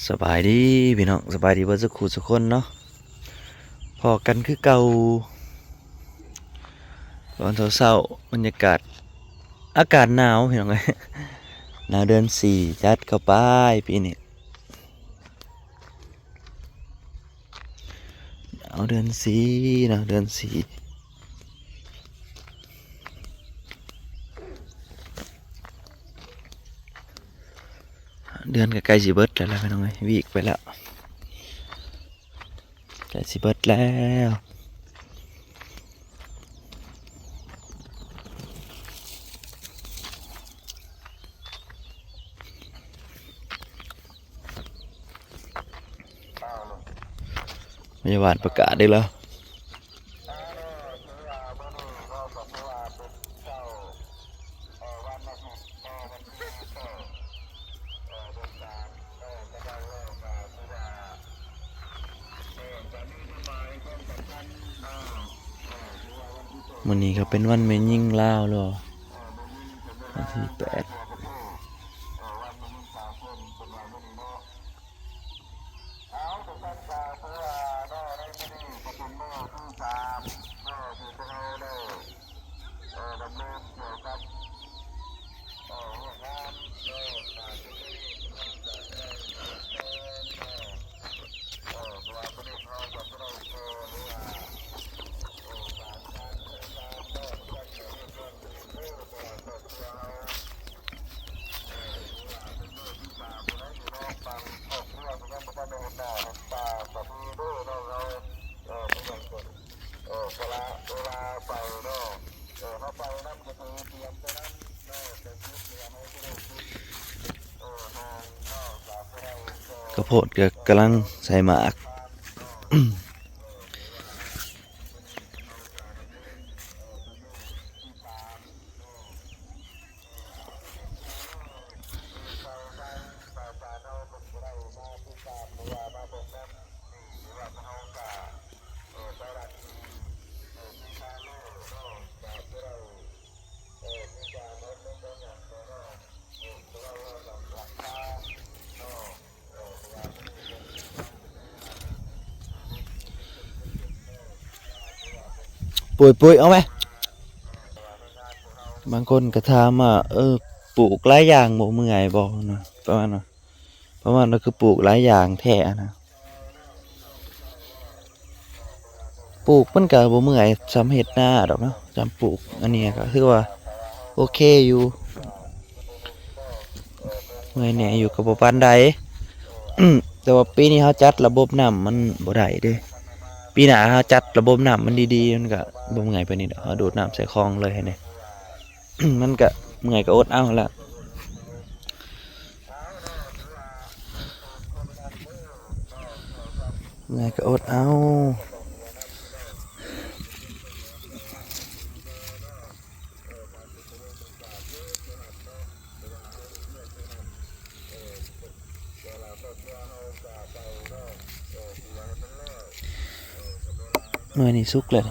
ສະບາຍດີພີ່ນ້ອງ ສະບາຍດີເບິດສູ່ຄູ່ສູ່ຄົນເນາະ ພໍ້ກັນຄືເກົ່າຕອນເຊົ້າໆ ບັນຍາກາດ ອາກາດໜາວພີ່ນ້ອງເອີຍ ໜາວເດືອນສີ່ ຈັດເຂົ້າໄປປີນີ້ ໜາວເດືອນສີ່ເນາະ ເດືອນສີ່ ເດືອນກໍໃກ້ຊິເບິດແລ້ວພີ່ນ້ອງເອີຍ ວີກໄປແລ້ວ ໃກ້ຊິເບິດແລ້ວ ພະຍາບານປະກາດອີກແລ້ວ ມື້ນີ້ກໍເປັນວັນແມ່ຍິງລາວແລ້ວ ວັນທີແປດ ເຂົ້າໂພດກໍກຳລັງໃສ່ໝາກ ປຸ້ຍໆ ເອົາໄປ ບາງຄົນກໍຖາມວ່າ ເອີ ປູກຫຼາຍຢ່າງບໍ່ເມື່ອຍບໍ່ນະ ປະມານວ່າ ປະມານວ່າຄືປູກຫຼາຍຢ່າງແທ້ຫັ້ນນະ ປູກມັນກໍບໍ່ເມື່ອຍສ່ຳເຮັດນາດອກເນາະ ສ່ຳປູກ ອັນນີ້ກໍຖືວ່າໂອເຄຢູ່ ເມື່ອຍແດ່ຢູ່ກໍບໍ່ປານໃດ ແຕ່ວ່າປີນີ້ເຮົາຈັດລະບົບນ້ຳມັນບໍ່ໄດ້ເດ້ ປີໜ້າເຮົາຈັດລະບົບນ້ຳມັນດີໆ ມັນກໍບໍ່ເມື່ອຍປານນີ້ດອກ ເຮົາດູດນ້ຳໃສ່ຄອງເລີຍຫັ້ນເດ້ ມັນກະເມື່ອຍກະອົດເອົາແຫຼະ ເມື່ອຍກະອົດເອົາ. ໜ່ວຍນີ້ສຸກແລ້ວ.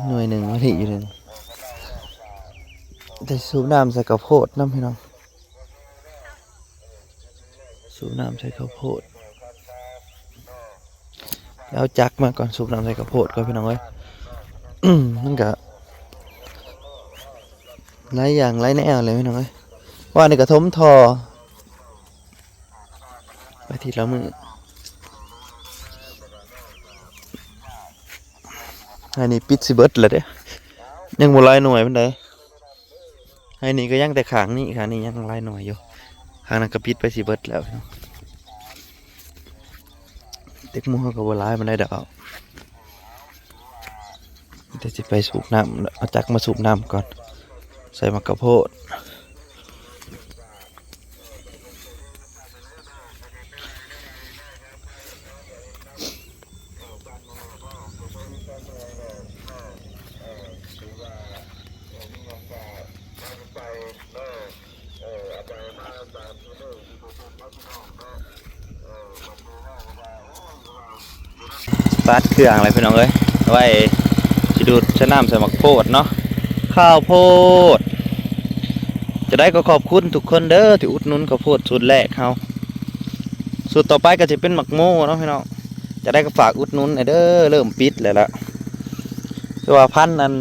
ໜ່ວຍໜຶ່ງມາເທະຢູ່ນີ້ ໄດ້ສູບນ້ຳໃສ່ເຂົ້າໂພດນຳ ພີ່ນ້ອງ. ສູບນ້ຳໃສ່ເຂົ້າໂພດ ເອົາຈັກມາກ່ອນ ສູບນ້ຳໃສ່ເຂົ້າໂພດກ່ອນ ພີ່ນ້ອງເອີຍ. ມັນກະຫຼາຍຢ່າງຫຼາຍແນວແຫຼະ ພີ່ນ້ອງເອີຍ. ວ່ານີ້ກະຖົມທໍ່ໄປທີລະມື້ ໃຫ້ນີ້ປິດຊິເບິດແລ້ວເດ້ ຍັງບໍ່ຫຼາຍໜ່ວຍປານໃດ. ໃຫ້ນີ້ກໍຍັງແຕ່ຂ້າງນີ້ ຂ້າງນີ້ຍັງຫຼາຍໜ່ວຍຢູ່ ຂ້າງນັ້ນກໍປິດໄປຊິເບິດແລ້ວ. ແຕງໂມເຮົາກໍບໍ່ຫຼາຍປານໃດດອກ ແຕ່ຊິໄປສູບນ້ຳ ເອົາຈັກມາສູບນ້ຳກ່ອນ ໃສ່ໝາກກະໂພດ. ເອີ ອາຈານມາສາມສີ່ມື້ທີ່ບໍ່ທັນເນາະ ພີ່ນ້ອງເນາະ. ເອີ ບັດນີ້ເຮົາກໍວ່າ ໂອ້ຍ ວ່າ ຕັດເຄື່ອງແລ້ວພີ່ນ້ອງເອີຍ ໄວ້ຊິດູດໃສ່ນ້ຳໃສ່ໝາກໂພດເນາະ ຂ້າວໂພດ. ຈະໄດ້ກໍຂອບຄຸນທຸກຄົນເດີທີ່ອຸດໜູນຂ້າວໂພດສູດແລກເຮົາ. ສູດຕໍ່ໄປກໍຊິເປັນໝາກໂມເນາະພີ່ນ້ອງ. ຈະໄດ້ກໍຝາກອຸດໜູນແດ່ເດີ ເລີ່ມປິດແລ້ວລະ. ຄືວ່າພັນອັນ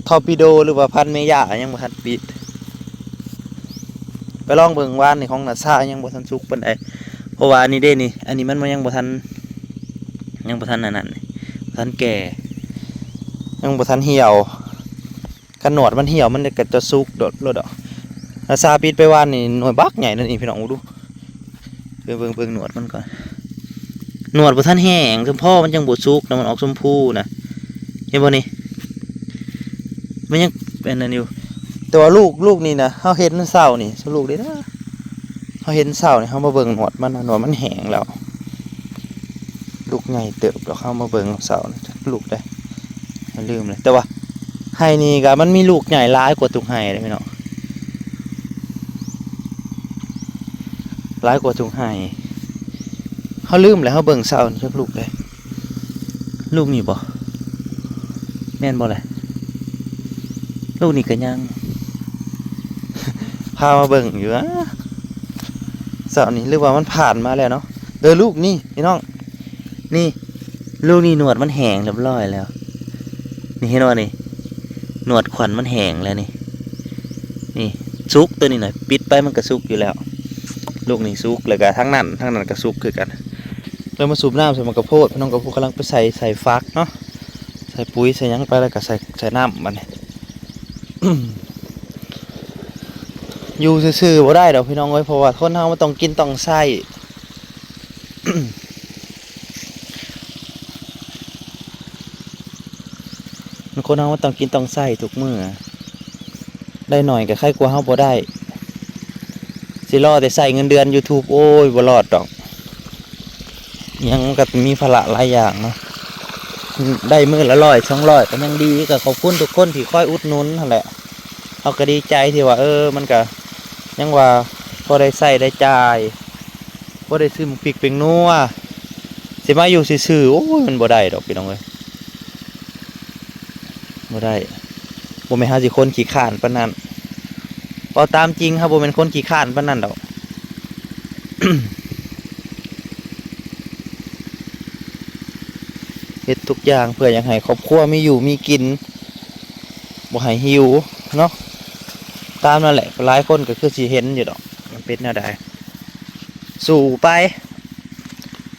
Torpedo ຫຼືວ່າພັນເມຢາຍັງບໍ່ທັນປິດ. ໄປລອງເບິ່ງ ວານນີ້ຂອງນາຊາຍັງບໍ່ທັນສຸກປານໃດ ເພາະວ່າອັນນີ້ເດ້ນີ້ ອັນນີ້ມັນຍັງບໍ່ທັນ ຍັງບໍ່ທັນອັນນັ້ນ ບໍ່ທັນແກ່ ຍັງບໍ່ທັນຫ່ຽວ. ຄັນໜວດມັນຫ່ຽວ ມັນກໍຈະສຸກໂດດໂລດດອກ. ນາຊາປິດໄປວານນີ້ ໜ່ວຍບັກໃຫຍ່ນັ້ນອີກ ພີ່ນ້ອງເບິ່ງດູ. ເບິ່ງ ເບິ່ງ ເບິ່ງໜວດມັນກ່ອນ. ໜວດບໍ່ທັນແຫ້ງ ສຳພໍມັນຍັງບໍ່ສຸກນະ ມັນອອກຊົມພູນະ. ເຫັນບໍ່ນີ້? ມັນຍັງເປັນອັນນັ້ນຢູ່. ແຕ່ວ່າລູກ ລູກນີ້ນະ ເຮົາເຫັນເຊົ້ານີ້ ລູກນີ້ນະ ເຮົາເຫັນເຊົ້ານີ້ ເຮົາມາເບິ່ງໜວດມັນນະ ໜວດມັນແຫ້ງແລ້ວ. ລູກໃຫຍ່ເຕີບດອກ ເຮົາມາເບິ່ງເຊົ້ານີ້ ຈັກລູກໃດ ລືມແລ້ວ. ແຕ່ວ່າໄຮ່ນີ້ກໍມັນມີລູກໃຫຍ່ຫຼາຍກວ່າທຸກໄຮ່ເດ້ພີ່ນ້ອງ ຫຼາຍກວ່າທຸກໄຮ່. ເຮົາລືມແລ້ວ ເຮົາເບິ່ງເຊົ້ານີ້ຈັກລູກໃດ ລູກນີ້ບໍ່ ແມ່ນບໍ່ແຫຼະ? ລູກນີ້ກໍຍັງ ພາມາເບິ່ງຢູ່ ອາ ເຊົ້ານີ້ ຫຼືວ່າມັນຜ່ານມາແລ້ວເນາະ. ເອີ ລູກນີ້ພີ່ນ້ອງ ນີ້ ລູກນີ້ໜວດມັນແຫ້ງຮຽບຮ້ອຍແລ້ວ ນີ້ເຫັນບໍ່ນີ້? ໜວດຂວັນມັນແຫ້ງແລ້ວນີ້ ນີ້ສຸກ ໂຕນີ້ນະ ປິດໄປມັນກໍສຸກຢູ່ແລ້ວ. ລູກນີ້ສຸກ ແລ້ວກໍທາງນັ້ນ ທາງນັ້ນກໍສຸກຄືກັນ. ແລ້ວມາສູບນ້ຳໃສ່ໝາກກະໂພດ ພີ່ນ້ອງ ກະໂພດກຳລັງໄປໃສ່ ໃສ່ຝັກເນາະ ໃສ່ປຸ໋ຍໃສ່ຫຍັງໄປ ແລ້ວກໍໃສ່ ໃສ່ນ້ຳບັດນີ້. ຢູ່ຊື່ໆບໍ່ໄດ້ດອກພີ່ນ້ອງເອີຍ ເພາະວ່າຄົນເຮົາມັນຕ້ອງກິນຕ້ອງໃຊ້ ຄົນເຮົາມັນຕ້ອງກິນຕ້ອງໃຊ້ທຸກມື້ ໄດ້ໜ້ອຍກໍໄຄກວ່າເຮົາບໍ່ໄດ້. ຊິລໍແຕ່ໃຊ້ເງິນເດືອນ YouTube ໂອ້ຍ ບໍ່ລອດດອກ. ຫຍັງມັນກໍມີພາລະຫຼາຍຢ່າງເນາະ ໄດ້ມື້ລະຮ້ອຍສອງຮ້ອຍກໍຍັງດີ. ກໍຂອບຄຸນທຸກຄົນທີ່ຄອຍອຸດໜູນຫັ້ນແຫຼະ ເຮົາກໍດີໃຈທີ່ວ່າ ເອີ ມັນກໍຍັງວ່າພໍໄດ້ໃຊ້ໄດ້ຈ່າຍ ພໍໄດ້ຊື້ໝາກພິກແປ້ງນົວ. ຊິມາຢູ່ຊື່ໆ ໂອ້ຍ ມັນບໍ່ໄດ້ດອກພີ່ນ້ອງເອີຍ ບໍ່ໄດ້. ບໍ່ແມ່ນເຮົາຊິຄົນຂີ້ຄ້ານປານນັ້ນ ເວົ້າຕາມຈິງ ເຮົາບໍ່ແມ່ນຄົນຂີ້ຄ້ານປານນັ້ນດອກ. ເຮັດທຸກຢ່າງເພື່ອຢາກໃຫ້ຄອບຄົວມີຢູ່ມີກິນ ບໍ່ໃຫ້ຫິວເນາະ. ຕາມນັ້ນແຫຼະ ຫຼາຍຄົນກໍຄືຊິເຫັນຢູ່ດອກ ມັນເປັນແນວໃດ ສູ້ໄປ.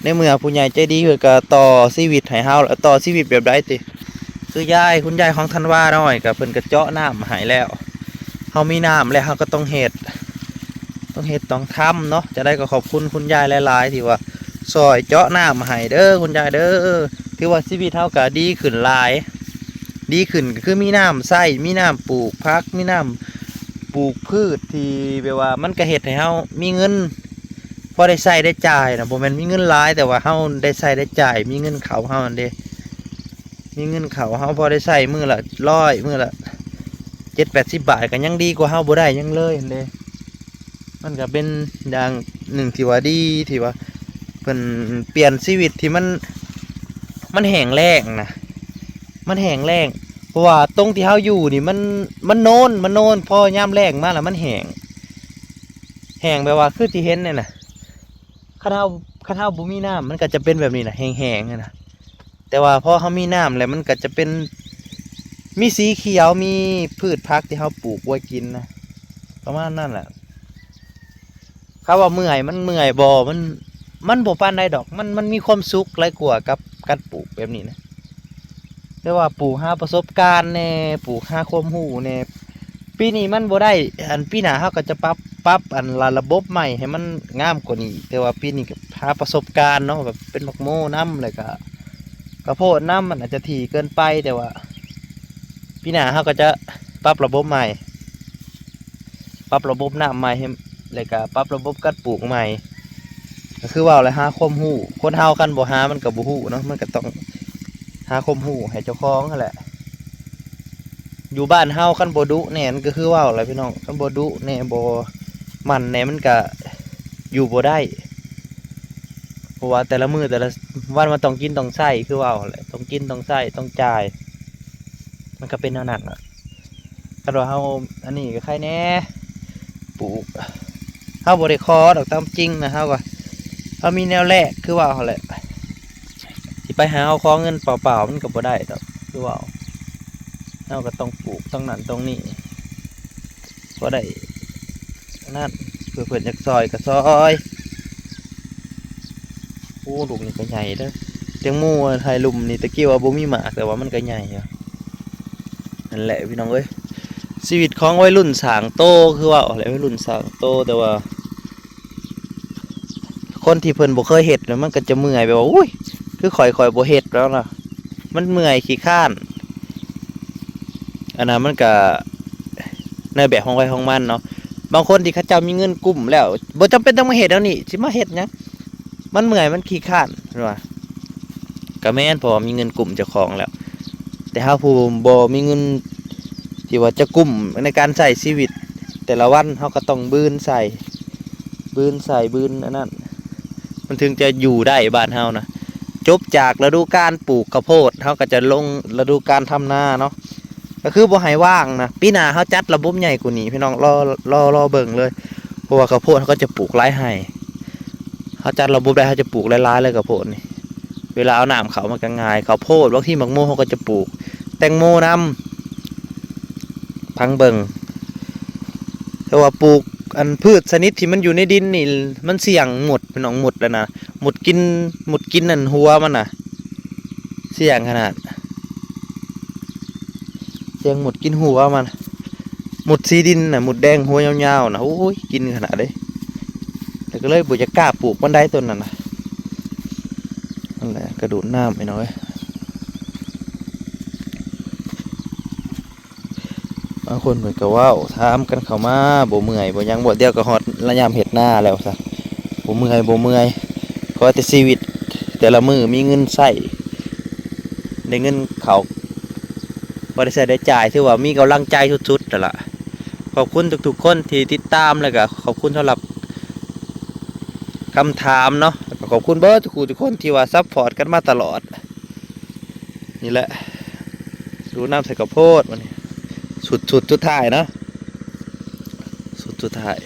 ໃນເມື່ອຜູ້ໃຫຍ່ໃຈດີເພິ່ນກໍຕໍ່ຊີວິດໃຫ້ເຮົາ ແລ້ວຕໍ່ຊີວິດແບບໃດຕິ? ຄືຍາຍ ຄຸນຍາຍຂອງທັນວານ້ອຍ ກໍເພິ່ນກໍເຈາະນ້ຳໃຫ້ແລ້ວ. ເຮົາມີນ້ຳແລ້ວ ເຮົາກໍຕ້ອງເຮັດ ຕ້ອງເຮັດຕ້ອງທຳເນາະ. ຈັ່ງໃດກໍຂອບຄຸນຄຸນຍາຍຫຼາຍໆ ທີ່ວ່າຊ່ອຍເຈາະນ້ຳໃຫ້ເດີ ຄຸນຍາຍເດີ. ຖືວ່າຊີວິດເຮົາກໍດີຂຶ້ນຫຼາຍ ດີຂຶ້ນກໍຄືມີນ້ຳໃຊ້ ມີນ້ຳປູກຜັກ ມີນ້ຳປູກພືດ ທີ່ແບບວ່າມັນກໍເຮັດໃຫ້ເຮົາມີເງິນ ພໍໄດ້ໃຊ້ໄດ້ຈ່າຍນະ. ບໍ່ແມ່ນມີເງິນຫຼາຍ ແຕ່ວ່າເຮົາໄດ້ໃຊ້ໄດ້ຈ່າຍ ມີເງິນເຂົ້າເຮົາຫັ້ນເດ້ ມີເງິນເຂົ້າເຮົາພໍໄດ້ໃຊ້ມື້ລະຮ້ອຍ ມື້ລະເຈັດແປດສິບບາດ ກໍຍັງດີກວ່າເຮົາບໍ່ໄດ້ຫຍັງເລີຍຫັ້ນເດ້. ມັນກໍເປັນຢ່າງໜຶ່ງທີ່ວ່າດີ ທີ່ວ່າເພິ່ນປ່ຽນຊີວິດທີ່ມັນ ມັນແຫ້ງແລ້ງນະ ມັນແຫ້ງແລ້ງ. ເພາະວ່າຕົງທີ່ເຮົາຢູ່ນີ້ມັນ ມັນໂນນ ມັນໂນນ ພໍຍາມແລ້ງມາແລ້ວມັນແຫ້ງ ແຫ້ງແບບວ່າຄືທີ່ເຫັນນີ້ນະ. ຄັນເຮົາ ຄັນເຮົາບໍ່ມີນ້ຳ ມັນກໍຈະເປັນແບບນີ້ນະ ແຫ້ງໆຫັ້ນນະ. ແຕ່ວ່າພໍເຮົາມີນ້ຳແລ້ວ ມັນກໍຈະເປັນ ມີສີຂຽວ ມີພືດຜັກທີ່ເຮົາປູກໄວ້ກິນນະ ປະມານນັ້ນແຫຼະ. ຄຳວ່າເມື່ອຍ ມັນເມື່ອຍບໍ່? ມັນ ມັນບໍ່ປານໃດດອກ ມັນ ມັນມີຄວາມສຸກຫຼາຍກວ່າກັບການປູກແບບນີ້ນະ. ແຕ່ວ່າປູກຫາປະສົບການແດ່ ປູກຫາຄວາມຮູ້ແດ່. ປີນີ້ມັນບໍ່ໄດ້ ອັນ ປີໜ້າເຮົາກໍຈະປັບ ປັບ ອັນ ລະ ລະບົບໃໝ່ໃຫ້ມັນງາມກວ່ານີ້. ແຕ່ວ່າປີນີ້ກໍຫາປະສົບການເນາະ ແບບເປັນໝາກໂມນຳ ແລ້ວກໍກະໂພດນຳ ມັນອາດຈະຖີ່ເກີນໄປ. ແຕ່ວ່າປີໜ້າເຮົາກໍຈະປັບລະບົບໃໝ່ ປັບລະບົບນ້ຳໃໝ່ໃຫ້ ແລ້ວກະປັບລະບົບການປູກໃໝ່. ກໍຄືເວົ້າແຫຼະ ຫາຄວາມຮູ້ ຄົນເຮົາຄັນບໍ່ຫາມັນກໍບໍ່ຮູ້ເນາະ ມັນກໍຕ້ອງຫາຄວາມຮູ້ໃຫ້ເຈົ້າຂອງຫັ້ນແຫຼະ. ຢູ່ບ້ານເຮົາຄັນບໍ່ດຸແນ່ ມັນກໍຄືເວົ້າແຫຼະພີ່ນ້ອງ ຄັນບໍ່ດຸແນ່ ບໍ່ໝັ່ນແນ່ ມັນກໍຢູ່ບໍ່ໄດ້. ເພາະວ່າແຕ່ລະມື້ແຕ່ລະວັນມັນຕ້ອງກິນຕ້ອງໃຊ້ ຄືເວົ້າຫັ້ນແຫຼະ ຕ້ອງກິນຕ້ອງໃຊ້ຕ້ອງຈ່າຍ ມັນກໍເປັນແນວນັ້ນນະ. ຄັນວ່າເຮົາອັນນີ້ກໍໃຄແດ່ ປູກ ເຮົາບໍ່ໄດ້ຂໍດອກ ຕາມຈິງນະ ເຮົາກໍ ເຮົາມີແນວແລກ ຄືເວົ້າຫັ້ນແຫຼະ ຊິໄປໃຫ້ເຮົາຂໍເງິນເປົ່າໆ ມັນກໍບໍ່ໄດ້ດອກ ຄືເວົ້າ ເຮົາກໍຕ້ອງປູກຕ້ອງນັ້ນຕ້ອງນີ້ ພໍໄດ້ນັ້ນ ເພື່ອເພິ່ນຢາກຊ່ອຍກໍຊ່ອຍ. ໂອ້ ລູກນີ້ກໍໃຫຍ່ເດີ້ ແຕງໂມໄຮ່ລຸ່ມນີ້ ແຕ່ກີ້ວ່າບໍ່ມີໝາກ ແຕ່ວ່າມັນກໍໃຫຍ່ຢູ່. ນັ້ນແຫຼະພີ່ນ້ອງເອີຍ ຊີວິດຂອງໄວລຸ້ນສ້າງໂຕ ຄືເວົ້າແຫຼະ ໄວລຸ້ນສ້າງໂຕ ແຕ່ວ່າຄົນທີ່ເພິ່ນບໍ່ເຄີຍເຮັດນະ ມັນກໍຈະເມື່ອຍ ແບບວ່າ ໂອ້ຍ ຄືຂ້ອຍ ຂ້ອຍບໍ່ເຮັດແລ້ວນະ ມັນເມື່ອຍຂີ້ຄ້ານ. ອັນນັ້ນມັນກະໃນແບບຂອງໃຜຂອງມັນເນາະ ບາງຄົນທີ່ເຂົາເຈົ້າມີເງິນກຸ້ມແລ້ວ ບໍ່ຈຳເປັນຕ້ອງມາເຮັດແນວນີ້ ຊິມາເຮັດຫຍັງ ມັນເມື່ອຍ ມັນຂີ້ຄ້ານ ເພິ່ນວ່າ ກະແມ່ນ ເພາະວ່າມີເງິນກຸ້ມເຈົ້າຂອງແລ້ວ ແຕ່ເຮົາຜູ້ບໍ່ມີເງິນທີ່ວ່າຈະກຸ້ມໃນການໃຊ້ຊີວິດແຕ່ລະວັນ ເຮົາກໍຕ້ອງບືນໃສ່ ບືນໃສ່ ບືນອັນນັ້ນ ມັນເຖິງຈະຢູ່ໄດ້ ບ້ານເຮົານະ. ຈົບຈາກລະດູການປູກເຂົ້າໂພດ ເຮົາກໍຈະລົງລະດູການທຳນາເນາະ ກໍຄືບໍ່ໃຫ້ວ່າງນະ. ປີໜ້າເຮົາຈັດລະບົບໃຫຍ່ກວ່ານີ້ພີ່ນ້ອງ ລໍ ລໍ ລໍເບິ່ງເລີຍ ເພາະວ່າເຂົ້າໂພດເຮົາກໍຈະປູກຫຼາຍໄຮ່ ເຮົາຈັດລະບົບໄດ້ ເຮົາຈະປູກຫຼາຍໆເລີຍເຂົ້າໂພດນີ້ ເວລາເອົານ້ຳເຂົ້າມັນກໍງ່າຍ. ເຂົ້າໂພດ ບາງທີໝາກໂມເຮົາກໍຈະປູກ ແຕງໂມນຳ ຟັງເບິ່ງ ແຕ່ວ່າປູກອັນພືດຊະນິດທີ່ມັນຢູ່ໃນດິນນີ້ ມັນສ່ຽງໝົດ ພີ່ນ້ອງ ໝົດແລ້ວນະ ໝົດກິນ ໝົດກິນອັນຫົວມັນນະ ສ່ຽງຂະໜາດ ສ່ຽງໝົດກິນຫົວມັນ ໝົດສີດິນນະ ໝົດແດງຫົວຍາວໆນະ ໂອ້ຍ ກິນຂະໜາດເດ້ ແລ້ວກໍເລີຍບໍ່ຢາກກ້າປູກປານໃດຕົ້ນນັ້ນນະ. ນັ້ນແຫຼະ ກະດູດນ້ຳ ພີ່ນ້ອງເອີຍ. ບາງຄົນເພິ່ນກໍເວົ້າຖາມກັນເຂົ້າມາ ບໍ່ເມື່ອຍບໍ່ຫຍັງບໍ່ ດຽວກໍຮອດລະຍາມເຮັດນາແລ້ວວ່າຊັ້ນ ບໍ່ເມື່ອຍບໍ່ເມື່ອຍ ຂໍແຕ່ຊີວິດແຕ່ລະມື້ມີເງິນໃຊ້ ໄດ້ເງິນເຂົ້າ ພໍໄດ້ໃຊ້ໄດ້ຈ່າຍ ຖືວ່າມີກຳລັງໃຈສຸດໆແລ້ວລະ. ຂອບຄຸນທຸກໆຄົນທີ່ຕິດຕາມ ແລ້ວກໍຂອບຄຸນສຳລັບຄຳຖາມເນາະ ແລ້ວກໍຂອບຄຸນເບິດທຸກຜູ້ທຸກຄົນທີ່ວ່າຊັບພອດກັນມາຕະຫຼອດ. ນີ້ແຫຼະ ດູດນ້ຳໃສ່ເຂົ້າໂພດ ບາດນີ້ ຊຸດ ຊຸດສຸດທ້າຍເນາະ ຊຸດສຸດທ້າຍ.